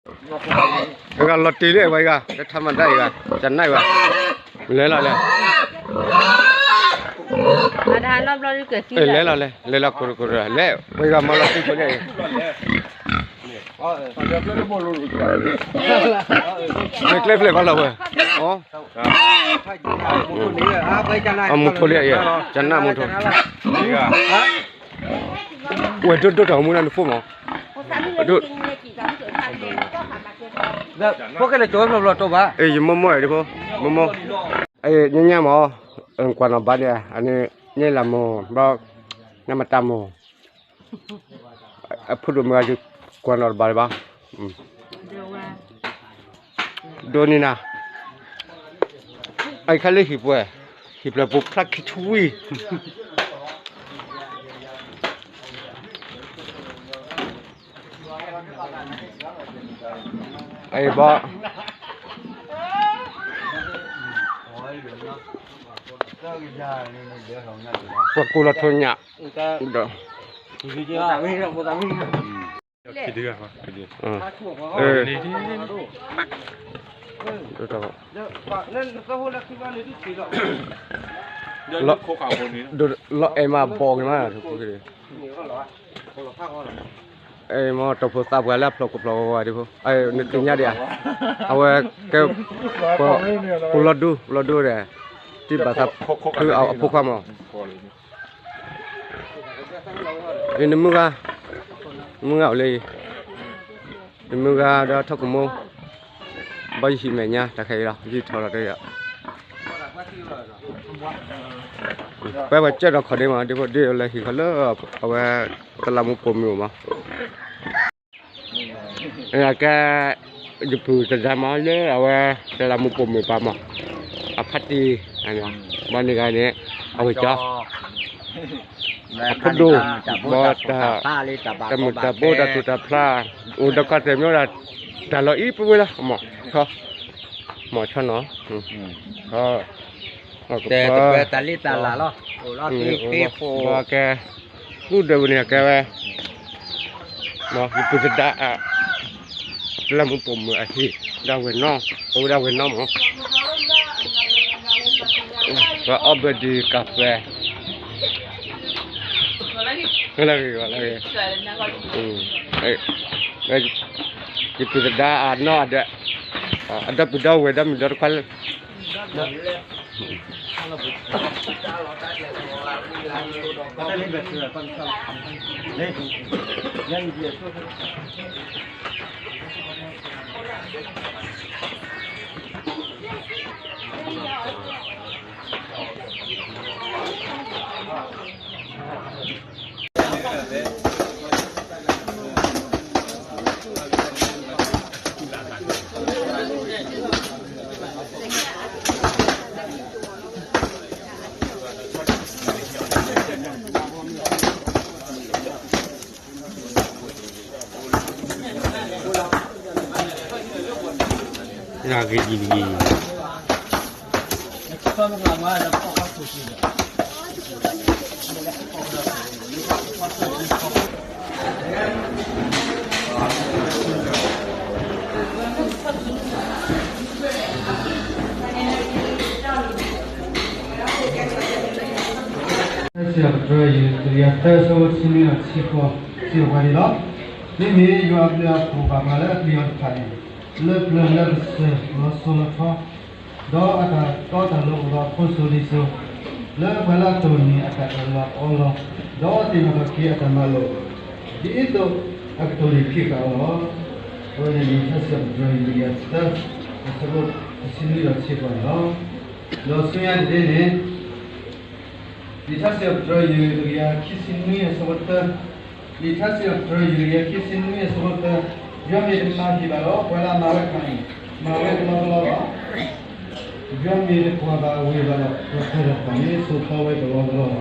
ဂၤလီၤတ့ၢ်လၢအဝဲဂၤ လၢထါမၤဒၣ်အံၤဂၤ ကနၣ်အံၤဂၤ လဲၤလီၤလဲၤ လဲၤလီၤလဲၤ လဲၤလီၤကိးကိး လဲၤ ဝဲဂၤမၤလီၤတ့ၢ်ဖိလၢအံၤ ကျဲဖျဲၣ်ကီးလီၤဝဲ အမူထိလၢအံၤ ကနၣ်မူထိ ဝဲဒိၣ်ဒိၣ်တၢ်မူနၤနဖိမး ဒိၣ် ဖိကဲလၢကၠီဖျိဖျိတိဘၣ် ယမိၢ်မိၢ်အံၤဒ်ဖိ မိၢ်မိၢ် ညါညါမး ကွၢ်နီၣ်ဘါန့ၣ် အန့ၣ်လၢမိၢ် ဘျီ နမတၤမိၢ် အဖိဒိၣ်မုၢ်ဂၤ ကွၢ်နီၣ်တဘၣ်လၢၤဘၣ် ဒိးန့ၢ်နၤ အံၤခါလၢဟံၣ်ပှဲၤ ဟံၣ်ပှဲၤပူၤဖျါခံဆူဝံၤ အံၤဘီ ပှၤကူၣ်လီၤထိးညၣ် ဒီး လီၤအဲၣ်မးဘီၣ်က့ၤမး အဲၣ်မး တီၢ်ဖိသးပှၢ်လၢအဖျိးကဖျိးဝဲဒ်ဖိ နသ့ၣ်ညါဒံးဧါ အဝဲကဲ ပလီၤဒူ ပလီၤဒူဒီး တံၢ်ဘၣ်သးဖုအဖိခွါမး နမုၢ်ဂၤ မုၢ်ဂၤအိၣ်လၢ နမုၢ်ဂၤဒီးထီၣ်ကမိၣ် ဘၣ်ယဟံၣ်မဲာ်ညါ တၢ်ခဲအံၤလီၤ ယထီၣ်လီၤတယီၤ ပှၤပှၤကၢၢ်ဒီးခီၣ်ဒ့မး ဒ်ဖိဒ်လၢဟံၣ်ခီလၢ အဝဲ တလးမူပိာ်မုၣ်အိၣ်မး ကဲ ယပုၢ်တဒါမးလၢအဝဲ တလးမူပိာ်မုၣ်ပၢ်မး အဖါတံၢ် ဘၣ်န့ၣ်ဂၤန့ၣ် အဝဲၢ်ကၠီ အဖိဒိၣ် ဘၣ်တၢ် တၢ်မုာ်တၢ်ဘိတၢ်ထူးတၢ်ဖျါ အိၣ်ဒီးကီၢ်တဲာ်မ့ၢ်ဝဲဒၣ် တၢ်လီၤအံၤပဝဲလၢ မီၢ်ဆီ မီၢ်ဆီနီၤ တဲတပှဲၤတၢ်လံတၢ်လၢ်လီၤ အိၣ်လီၤသ့သ့ဖိ ဘၣ်ကဲ ကူၣ်ဒၢးဝဲန့ၣ်ကဲဝဲ မ့ၢ်ယပုၢ်သဒါအ လၢမူပိာ်မုၣ်အဟံၣ် ဒၣ်ဝဲၢ်နီၢ် အိၣ်ဝဲဒၣ်ဝဲၢ်နီၢ်မး ပှၤအီၣ်ဘၢၣ်ဒ့ကၢ်ပဲ လၢဂ့ၤဂ့ၤလၢဂ့ၤ ယပုၢ်သဒါအနီၢ်အဒၢး အဒီပုၢ်ဒီဝဲၢ်ဒီမုၣ်ဒီတခွါလၢ ဂ့ၤဂ့ၤဂ့ၤ စံးထီၣ်ပတြၢၤ ယုၢ်တကယၤသၢ ဆၢဖိတဆံနွံဒီးတဆံဃိး စံးထီၣ်ပှၤဒ်လီၤ. မ့မ့ၢ်ယွၤအဘျုးအဖှိၣ် ဘၣ်ပှၤလၢအပျံၤအီၤတဖၣ်န့ၣ် လၢပျၢၤလၢကစၢၢ် လီၤစိၤလီၤထီ ဒီးအတၢ်တီတၢ်လိၤအိၣ်ဒီးအဖိစိၤလံၤစိၤ, လၢပှၤလၢအတိၢ်န့ၢ်အတၢ်အၢၣ်လီၤအီလီၤ, ဒီးသ့ၣ်နီၣ်ထီၣ်က့ၤအတၢ်မၤလိာ်, ဒ်သိးအကတိၤန့ၢ်ခံဃာ်အီၤလီၤ. အဝဲန့ၣ်မ့ၢ်ထါစံးထီၣ်ပတြၢၤ ယုၢ်တကယၤသၢ အဆၢဖိတဆံနွံဒီးတဆံဃိးန့ၣ်လီၤ. ဒီးဆူညါတဒ့န့ၣ် လံာ်ထါစံးထီၣ်ပတြၢၤ ယုၢ်တကယၤခံဆံနွံ အဆၢဖိတၢ, လံာ်ထါစံးထီၣ်ပတြၢၤ ယုၢ်တကယၤခံဆံနွံ အဆၢဖိတၢ, ယွၤမ့ၢ်တမၤဟ့ၣ်ဘၣ်ဒီး ပှၤလၢအမၤဝဲတဖၣ်န့ၣ် မၤဝဲကလီကလီလီၤ. ယွၤမ့ၢ်တကွၢ်ဘၣ်ဝ့ၢ်ဘၣ်ဒီး ပှၤဖဲတဖၣ်န့ၣ် စိာ်ထီဝဲကလီကလီလီၤ.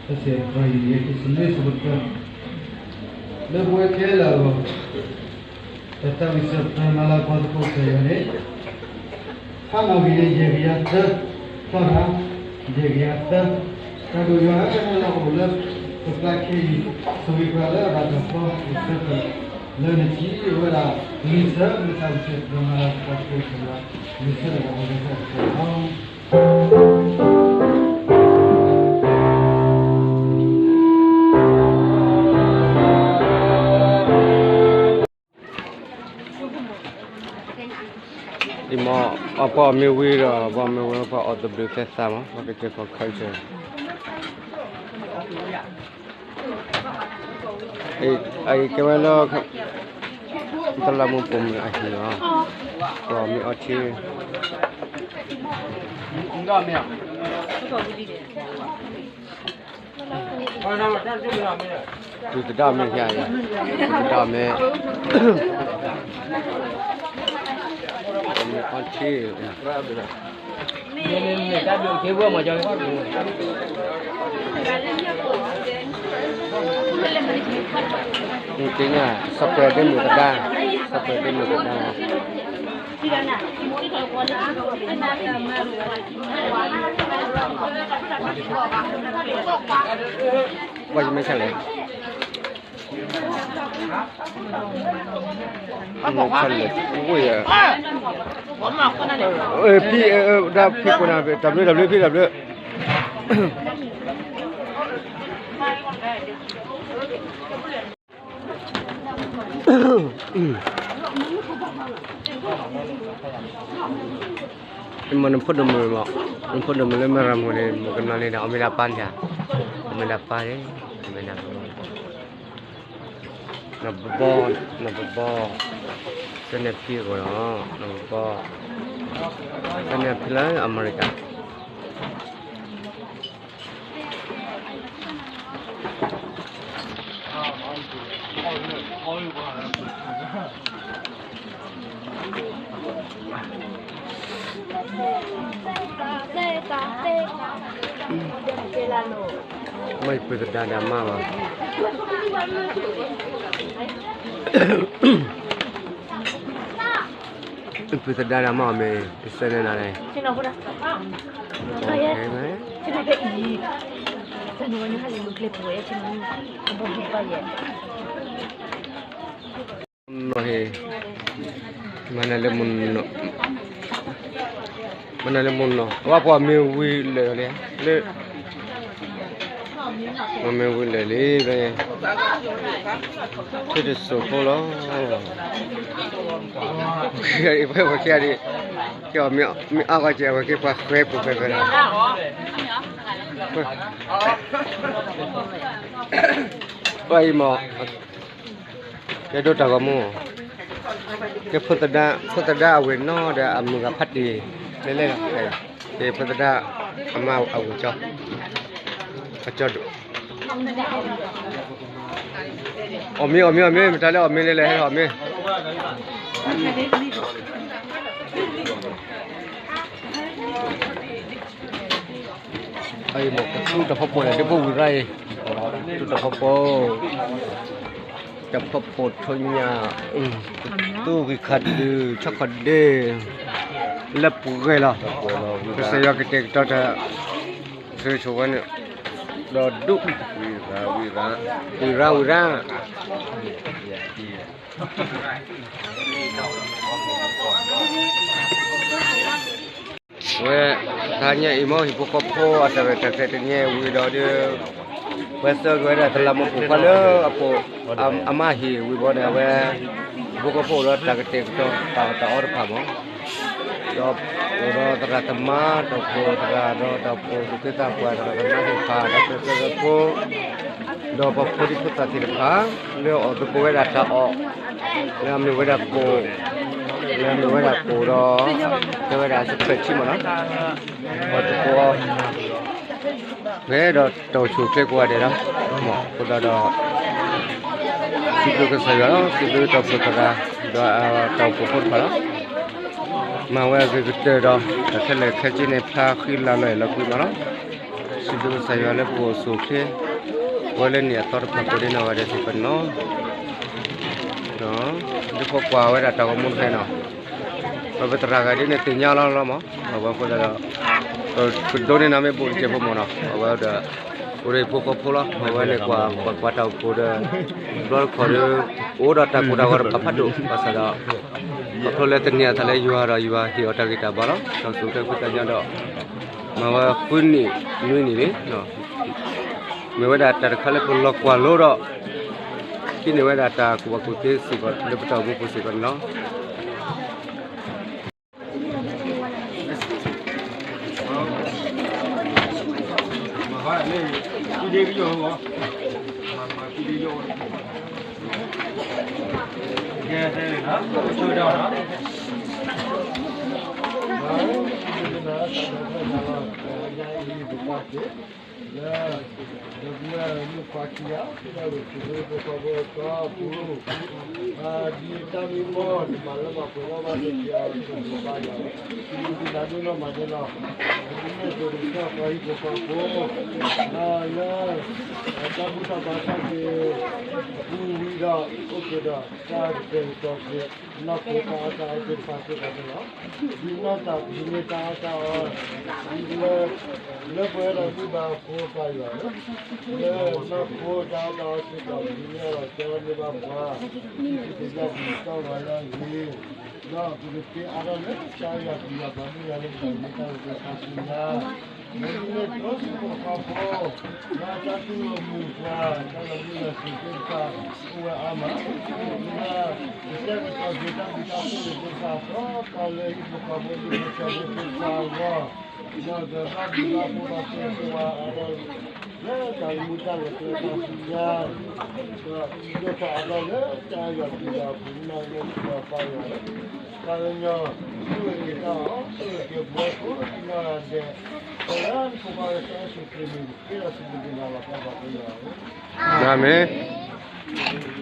ထါစံးထီၣ်ပတြၢၤ ယုၢ်တကယၤခံဆံနွံ အဆၢဖိတၢ, လၢပဝဲခဲလၢာ်အဂီၢ် ပတၢ်ဝံၣ်စၢၤပတြၢၤမၤလၤကပီၤသကိးကစၢ်ယွၤန့ၣ် ထါမၤဂ့ၤန့ၣ် ယဲၢ်ကယၤသၢ ဖျီတၢ်, ယဲၢ်ကယၤသၢ, တၢ်ဒိၣ်ယွၤလၢကဟဲလီၤအိၣ်လၢ ပပျၢ်ခဲအံၤ ဆိၣ်ဂ့ၤပှၤလၢအဘၣ်တၢ်ဖျီဝံၣ်စၢၤပတြၢၤ လၢနထံၣ်ဝဲဒၣ် လံာ်ဆၢ လံာ်ဆၢကစၢ် ပမၤလၤကပီၤဖိတဖၣ် လံာ်ဆၢလၢပှၤဂၤဆၢကစၢ်လီၤ. အံၤမ့ၢ် အပှၤမ့ၢ်ဝံၤဒီး ပှၤမ့ၢ်ဝံၤ ပှၤအီၣ်သဘျုးသဲသးမး ပှၤကစၢၢ်ကီၢ် culture အံၤကဲဝဲလၢ တလးမူပိာ်မုၣ်အဟံၣ်လီၤ, ပှၤမ့ၢ်အီထံ ဒုၣ်သဒါမ့ၢ်ဧါ, ဒုၣ်သဒါမ့ၢ်, မ့ၢ်အီထံ သ့ၣ်ညါ စီၤပှဲၤဒ့မုၣ်သဒါ, စီၤပှဲၤဒ့မုၣ်သဒါ, ဘၣ်ယမ့ၢ်ဆၢလဲၣ် မ့ၢ်ဆၢလဲၣ် ဝ့ၢ်ယၤ, ဖံ, ဒၣ်ဖံကိးနၤ တၢ်ဘျုး တၢ်ဘျုး ဖံတၢ်ဘျုး မ့ၢ်နဖိဒိၣ်မုၣ်မး, နဖိဒိၣ်မုၣ်လၢမ့ၢ်ရၤမုၣ်န့ၣ် မုၣ်ကနီၤန့ၣ်ဒီး အီၣ်မ့ၤဒၣ်ပၢ်န့ၣ်ဧါ, အီၣ်မ့ၤဒၣ်ပၢ်န့ၣ်, အီၣ်မ့ၤဒၣ်ပၢ်, နဘဘီ, နဘဘီ, စနဲၣ်ဖံအဂီၢ်လီၤ, နဘဘီ, စနဲၣ်ဖံလၢအမဲရကၤ မ့ၢ်ပုၢ်သဒါဒၣ်မါဘၣ်, ပုၢ်သဒါဒၣ်မါအီၣ်မ့ၤ ယဆၢန့ၢ်နၤန့ၣ်, မ့ၢ်ဟ့ၣ်, မၤနၤလၢမုၢ်နီၤ, မၤနၤလၢမုၢ်နီၤ အဝဲပှၤမ့ၢ်ဝံၤလၢာ်လံ, လၢ မ့ၢ်ဝံၤလၢာ်လံ, ဖဲ ထံတစိၢ်ဖိလီၤ, ပှၤခံဂၤဒံး, မ့ၢ်အါဂီၢ်ကဲ ပှၤက့ၤပှၤဃဲပူၤဖဲဖဲလီၤ, ပှၤအံၤမး ကဲဒိတၢ်ဂီၤမူ, ကဲဖိသဒါ, ဖိသဒါအဝ့ၢ်နီၢ်ဒီးအမုၢ်ဂၤဖးတံၢ်, လဲၤလဲၤလီၤ, ကဲဖိသဒါအမါအဝ့ၢ်ကၠီ, အကၠီဒိၣ်, အီၣ်မ့ၤ အီၣ်မ့ၤ အီၣ်မ့ၤ မတၤလၢအီၣ်မ့ၤလဲၤလဲၤ ဟဲအီၣ်မ့ၤ အံၤမ့ၢ်ကသူတၢ်ဖီပိာ်န့ၣ် ဒ်ဖိဝံၤရၣ်အံၤ, သူတၢ်ဖီပိာ်, တၢ်ဖီပိာ်ထိညၣ်, သူဂံၢ်ခါဒုး ဆီခီၣ်ဒ့, လၢပှဲၤလီၤ, ကစၢ်ယွၤကတဲာ်ကတီၤတၢ် ဆိဆိဝဲန့ၣ်, ဒီးဒူၣ်, ဝံၤရၣ် ဝံၤရၣ် ဝဲ, တဟါညါအံၤမ့ၢ်ဟံၣ်ဖိဃီဖိအတၢ်ရဲၣ်တၢ်ကျဲၤတန့ၢ်ဝံၤဒီးဒီး, ဝဲဆှၢက့ၤဝဲဒၣ်တလးမူပိာ်ခွါလၢအပိာ်, အမါဟံၣ်ဝံၤဘီန့ၣ် အဝဲ, ဟံၣ်ဖိဃီဖိအိၣ်ဒီးတၢ်ကတဲာ်ကတီၤတၢ်အီၣ်တၢ်အီတဖၣ်မး, ဒီးအိၣ်ဒီးသရၣ်သမါ ဒီးပိာ်သရၣ်ဒီး ဒီးပိာ်သူၣ်က့သးပှၢ် သရၣ်သမါသ့ၣ်တဖၣ် ဒီးကရၢကရိဖိ ဒီးပှၤဖိဒံဖိသၣ်သ့ၣ်တဖၣ် လၢအီၣ်သကိးဝဲဒၣ်တၢ်အီၣ်, လၢအမ့ၢ်ဝဲဒၣ်ပိာ်, လၢအမ့ၢ်ဝဲဒၣ်ပိာ်ဒီး, ကဲဝဲဒၣ်စပယ်ထံမ့ၢ်နီၤ, အီၣ်သကိး, ဖဲဒီးတၢ်အိၣ်ဆူၣ်အိၣ်ချ့ကိးဂၤဒဲးလီၤ, အဃိသတးဒီး, စံးဘျုးကစၢ်ယွၤလီၤ စံးဘျုးတၢ်အိၣ်ဖှိၣ်သရၣ်, ဒီးတၢ်အိၣ်ဖှိၣ်ဖိတဖၣ်လီၤ, မၤဝဲအဂ့ၤကတၢၢ်ဒီး, တၢ်ခဲလၢာ်ခဲဆ့န့ၣ် ဖျါဃံလၤလီၤအဲၣ်လီၤကွံမးလီၤ, စံးဘျုးကစၢ်ယွၤလၢပအိၣ်ဆူၣ်အိၣ်ချ့, ဝဲလၢနံၣ်အသီတဖၣ်ကိးဒ်နီၢ်ဂၤဒဲးစ့ၢ်ကီးနီၤ, ဒ်ဖိကွၢ်ဝဲဒၣ်တၢ်ဂီၤမူတဖၣ်နီၤ, ပပသရၣ်ဂၤဒ်န့ၣ်သ့ၣ်ညါလီၤလီၤမး, အဝဲအဃိသတးဒီး, ပဒိးန့ၢ်နၤမ့ၢ်ဘူးတကဲးဖိမးနီၤ အဝဲဒီး, ဖိဒိၣ်ဖိဃီဖိလီၤ, အဝဲန့ၣ်ကွၢ် ပှၤကွၢ်တၢ်အိၣ်ဖှိၣ်ဒီး ဘျီတခီဒီး အိၣ်ဒီးတၢ်ကိၢ်တၢ်ဂီၤတဖၣ်ဖးဒိၣ် ဘၣ်ဆၣ်ဒီး ခီဖျိလၢတနံၤအသးလၢယွၤဒီးယွၤဟ့ၣ်အီၤတၢ်ဂံၢ်တၢ်ဘါလီၤ. ဒီးစိၤတဲဖုတၢ်ညီဒီး မၤဝဲဃုနံၣ်နွံနံၣ်လံ. မ့ၢ်ဝဲဒၣ်တၢ်တခါလၢပလီၤကွၢ်လိဒီး ဟံးန့ၢ်ဝဲဒၣ်တၢ်ကူၣ်ဘၣ်ကူၣ်သ့စ့ၢ်ကီး လၢပတၢ်အိၣ်မူပူၤစ့ၢ်ကီးန့ၣ်လီၤ. လၢ ဒီပုၢ်ဝဲၢ်မုၣ်ခွါခံဂၤ လၢဝဲၢ်ထံဖိကီၢ်ဖိအပူၤ ဒ်တၢ်မံမီၢ်တမၤလၢမၤပှဲၤထီၣ်ဘၣ်န့ၣ် ကဲအီၤတမံၤဘၣ်ယၤ, ဒ်နၤဒိၣ်နီၢ်မၤန့ၣ်လီၤ. ဒ်န့ၣ်အသိးန့ၣ် ကစၢ်ယွၤဟံၣ်ဖိဃီဖိ လၢ တၢ်ဘူၣ်တၢ်ဘါတၢ်က့ၤ အပူၤဝံၤဒီး အိၣ်က့ၤဒီး တၢ်ကတဲာ်ကတီၤက့ၤ နီၢ်ခိတၢ်အီၣ်တၢ်အီသ့ၣ်တဖၣ်စ့ၢ်ကီးန့ၣ်လီၤ. ဒ်နီၢ်သးပူၤန့ၣ်တၢ်အီၣ်တၢ်အီ လၢ လၢပဝဲဒၣ်မုၢ်ဘၣ်အဖိအပၢ်ယွၤဧၢ, လၢနီၢ်ခိတၢ်အီၣ်တၢ်အီစ့ၢ်ကီး ပကန့ၢ်အီၤဒီးကဲထီၣ်န့ၢ်ဘၣ်ပှၤ ဒ်ပကစၢ်ပကတီၢ်ဂီၤလၢအဂ့ၤ, ဒီးပကသ့အါထီၣ်လၢကစၢ်ယွၤပျံၤယွၤဘါမုၢ်ယွၤလၢပတၢ်မ့ၢ်တၢ်ကသ့တၢ်စူညါ လၢဒ်န့ၣ်အသိးဟံၣ်ဖိဃီဖိ လၢတၢ်တူၢ်လိာ်မုာ်ပှၤ တၢ်လၢမုၢ်လၢ်စံးသ့ၣ်တဖၣ် အိၣ်ဝဲအါမး, လၢ ကတဲာ်ကတီၤက့ၤတၢ်ဘျုးတၢ်ဖှိၣ်သ့ၣ်တဖၣ် ဒီးတၢ်လၢဟံၣ်ဖိဃီဖိဒိၣ်ထီၣ်ထီထီၣ်သ့ၣ်တဖၣ်အဂီၢ်, ဒီးကဘၣ်ဘျုးဘၣ်ဖှိၣ်ဘၣ်ဆိၣ်ဂ့ၤဆိၣ်ဝါအါထီၣ် လၢတၢ်မူတၢ်လၢကျဲတၢ်စူညါ ဒီးဒိၣ်ထီၣ်အါထီၣ်လၢတၢ်အဲၣ်ယွၤပျံၤယွၤအပူၤ နီၢ်နီၢ်ပၢ်ယွၤဧၢ, ပၢ်ကညီ ဆိၣ်ဂ့ၤက့ၤတၢ်အီၣ် ဆိၣ်ဂ့ၤက့ၤပဝဲကိးဒံနီၢ်ဂၤဒဲး, ပလၢနဖိခွါကစၢ်ယ့ၣ်ၡူးခရံာ်မံၤဃ့ဒီးစံးဘျုးက့ၤနၤလီၤ ပၢ်ပၢ်ကညီဧၢ, အၤမ့ၣ်.